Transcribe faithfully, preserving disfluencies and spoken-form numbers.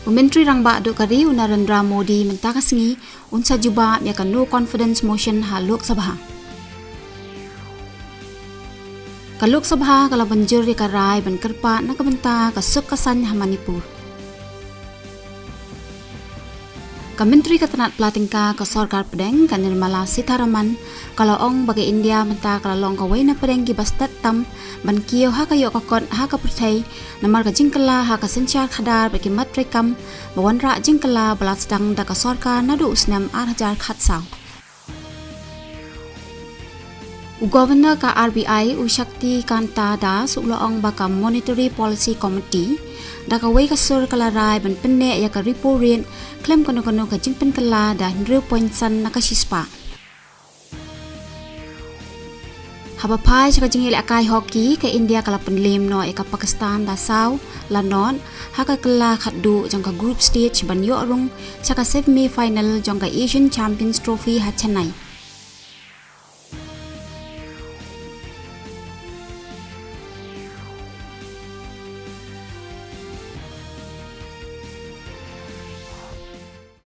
U Myntri Rangbah Duh ka ri u Narendra Modi mynta ka sngi un sa jubab ïa ka no confidence motion ha Lok Sabha. Ka Lok Sabha ka la pynjur ïa ka rai ban kyrpad na ka bynta ka suk ka saiñ ha Manipur. Ka Myntri ka tnat pla tyngka ka sorkar pdeng ka Nirmala Sitharaman ka la ong ba ka India mynta ka la long kawei na pdeng kiba stet tam ban kiew ha ka ïoh ka kot ha ka pyrthei namar ka jingkylla ha ka synshar khadar bad ki mat treikam ba wanrah jingkylla ba la sdang da ka sorkar naduh u snem ar hajar khatsaw. U Governor ka R B I u Shakti Kanta Das u la ong ba ka Monetary Policy Committee da kawei ka sur ka la rai ban pynneh ïa ka repo rate khlem kano kano ka jingpynkylla da hynriew point san na ka shispah. Haba phai sha ka jingïalehkai hockey, ka India ka la pynliem noh ïa ka Pakistan da saw la nod ha ka kylla khatduh jong ka group stage ban ïoh rung sha ka semi final jong ka Asian Champions Trophy ha Chennai.